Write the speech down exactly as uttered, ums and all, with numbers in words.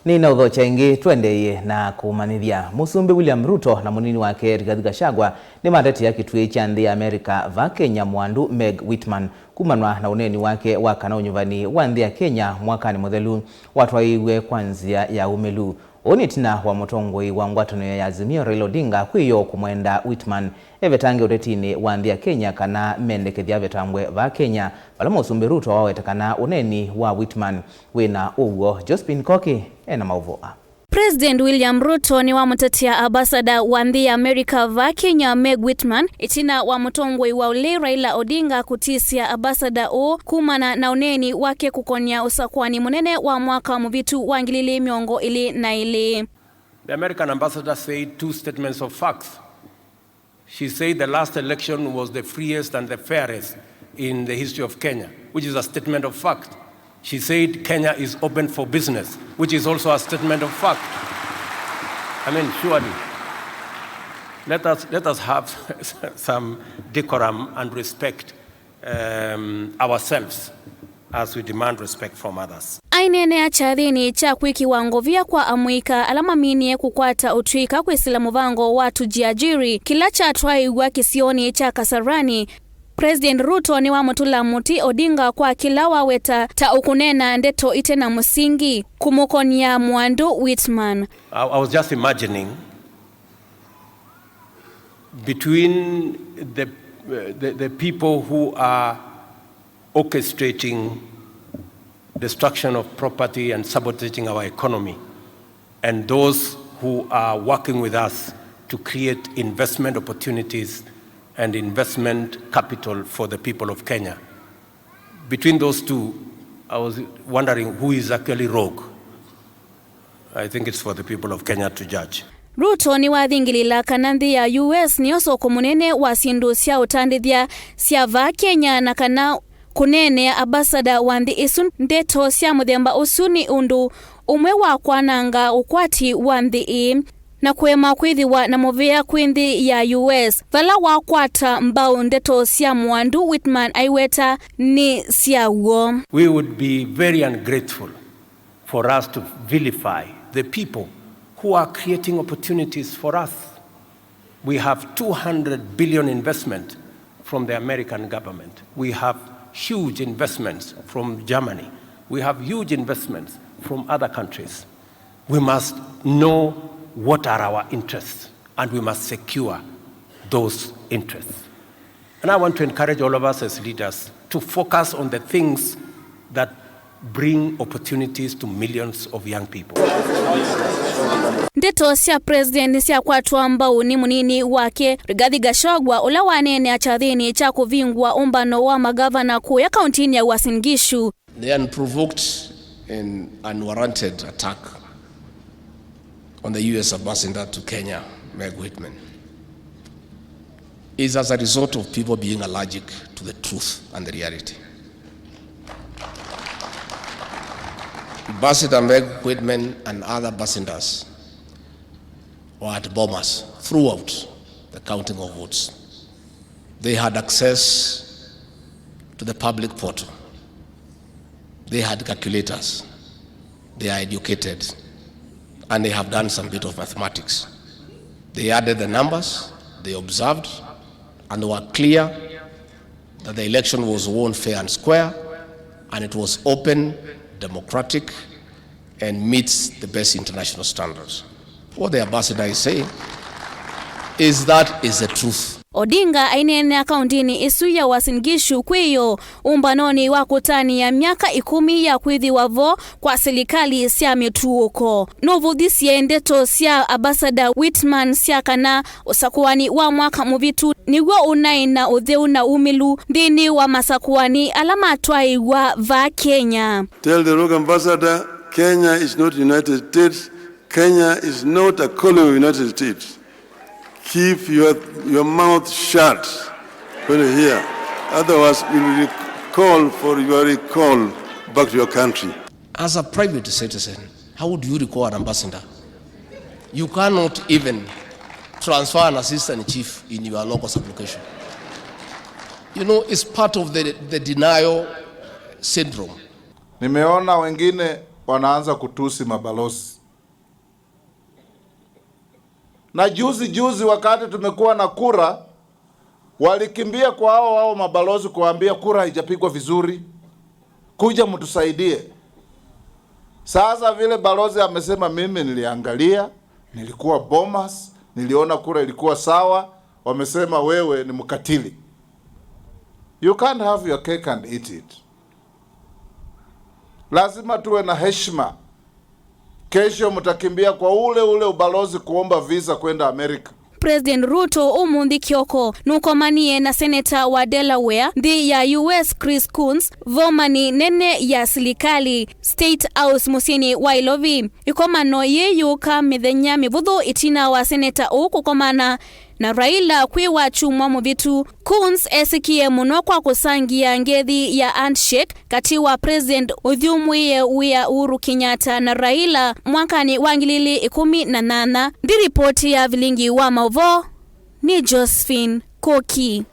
Nĩnaũthokya ĩngĩ, tũendeeye na kũmanyĩthya. Mũsumbĩ William Ruto na mũnini wake Rigathi Gachagua nĩmatetea kĩtuĩ kya nthĩ ya America va Kenya mwandu Meg Whitman kumanwa na ũneeni wake wa kana ũnyuvani wa nthĩ ya Kenya mwakanĩ mũthelu watwaĩiw'e kwa nzĩa ya ũmĩlu. Ũũ nĩ ĩtina wa mũtongoi wa ngwatanĩo ya Azimio, Raila Odinga, kwĩyoo kũmwenda Whitman evetange ũtetinĩ wa nthĩ ya Kenya kana mendekethya avetangwe vaa Kenya, vala Mũsumbĩ Ruto waweta kana ũneeni wa Whitman wĩ na ũw'o. Josephine Koki ena maũvoo aa. President William Ruto nĩwamũtetea ambassador wa nthĩ ya America vaa Kenya, Meg Whitman, ĩtina wa mũtongoi wa ũlĩ Raila Odinga kũtĩsya ambassador ũũ kumana na ũneeni wake kũkonya ũsakũani mũnene wa mwaka mũvĩtu wa ngili ilĩ mĩongo ĩlĩ na ĩlĩ. The American ambassador said two statements of facts. She said the last election was the freest and the fairest in the history of Kenya, which is a statement of fact. She said Kenya is open for business, which is also a statement of fact. I mean, surely, let us, let us have some decorum and respect, um, ourselves as we demand respect from others. Aineenea kyathĩnĩ kya kwĩkĩwa ngovia kwa amũika ala maminie kũkwata ũtw'ĩka kwĩsĩla mũvango wa Tujiajiri kĩla kyatwaĩw'a kĩsionĩ kya Kasarani, President Ruto nĩwamũtũla mũtĩ Odinga kwa kĩla waweta ta ũkũneena ndeto ite na mũsingi kũmũkony'a mwandu Whitman. I, I was just imagining between the, uh, the, the people who are orchestrating destruction of property and sabotaging our economy, and those who are working with us to create investment opportunities and investment capital for the people of Kenya. Between those two, I was wondering who is actually rogue. I think it's for the people of Kenya to judge. Ruto nĩwathingĩlĩla kana nthĩ ya U S nĩyo soko mũnene wa syĩndũ sya ũtandĩthya sya vaa Kenya, na kana kũneenea ambassador wa nthĩ ĩsu ndeto sya mũthemba ũsu nĩ ũndũ ũmwe wa kwananga ũkwati wa nthĩ ĩĩ na kũema kwĩthĩwa na mũvea kwĩ nthĩ ya U S, vala wakwata mbau ndeto sya mwandu Whitman aiweta nĩ sya w'o. We would be very ungrateful for us to vilify the people who are creating opportunities for us. We have two hundred billion investment from the American government. We have huge investments from Germany. We have huge investments from other countries. We must know what are our interests, and we must secure those interests. And I want to encourage all of us as leaders to focus on the things that bring opportunities to millions of young people. Ndeto sya president nĩsyakwatwa mbau nĩ mũnini wake Rigathi Gachagua, ũla waneenea kyathĩnĩ kya kũvingũa ũmbano wa magavana kũya kauntinĩ ya Uasin Gishu. The unprovoked and unwarranted attack on the U S ambassador to Kenya, Meg Whitman, is as a result of people being allergic to the truth and the reality. Ambassador Meg Whitman and other ambassadors were at Bomas throughout the counting of votes. They had access to the public portal. They had calculators. They are educated. And they have done some bit of mathematics. They added the numbers, they observed, and they were clear that the election was won fair and square, and it was open, democratic, and meets the best international standards. What the ambassador is saying is that is the truth. Odinga aineenea kauntinĩ ĩsu ya Uasin Gishu kwĩyoo ũmbanonĩ wa kũtanĩa myaka ĩkũmi ya kwĩthĩwa vo kwa silikalĩ sya mĩtuũko. Nũvũthisye ndeto sya ambassador Whitman sya kana ũsakũani wa mwaka mũvĩtu nĩw'o ũnaĩ na ũtheu na umĩlu nthĩnĩ wa masakũani ala matwaĩw'a vaa Kenya. Tell the rogue ambassador, Kenya is not United States. Kenya is not a colony of United States. Keep your, your mouth shut when you hear. Otherwise, we will call for your recall back to your country. As a private citizen, how do you recall an ambassador? You cannot even transfer an assistant chief in your local sub-location. You know, it's part of the, the denial syndrome. Nimeona wengine wanaanza kutusi mabalozi. Na juzi juzi, wakati tumekuwa na kura, walikimbia kwa hao hao mabalozi kuambia kura haijapigwa vizuri, kuja mtusaidie. Sasa vile balozi amesema, mimi niliangalia, nilikuwa Bomas, niliona kura ilikuwa sawa, wamesema wewe ni mkatili. You can't have your cake and eat it. Lazima tuwe na heshima. Kesho mtakimbia kwa ule ule ubalozi kuomba visa kwenda Amerika. President Ruto ũmũnthĩ kĩoko nũkomanie na seneta wa Delaware nthĩ ya U S Chris Coons vomani nene ya silikalĩ, State House, mũsyĩnĩ wa Nairobi. Ĩkomano yĩĩ yũka mĩthenya mĩvũthũ ĩtina wa seneta ũũ kũkomana na Raila kwĩ wakyumwa mũvĩtu. Coons esĩkie mũno kwa kũsangĩa ngethi ya handshake katĩ wa President ũthyũmũĩe wĩa Uhuru Kenyatta na Raila mwakanĩ wa ngili ilĩ ĩkũmi na nyanya. Nthĩ ripoti ya vilingi wa maũvoo nĩ Josephine Koki.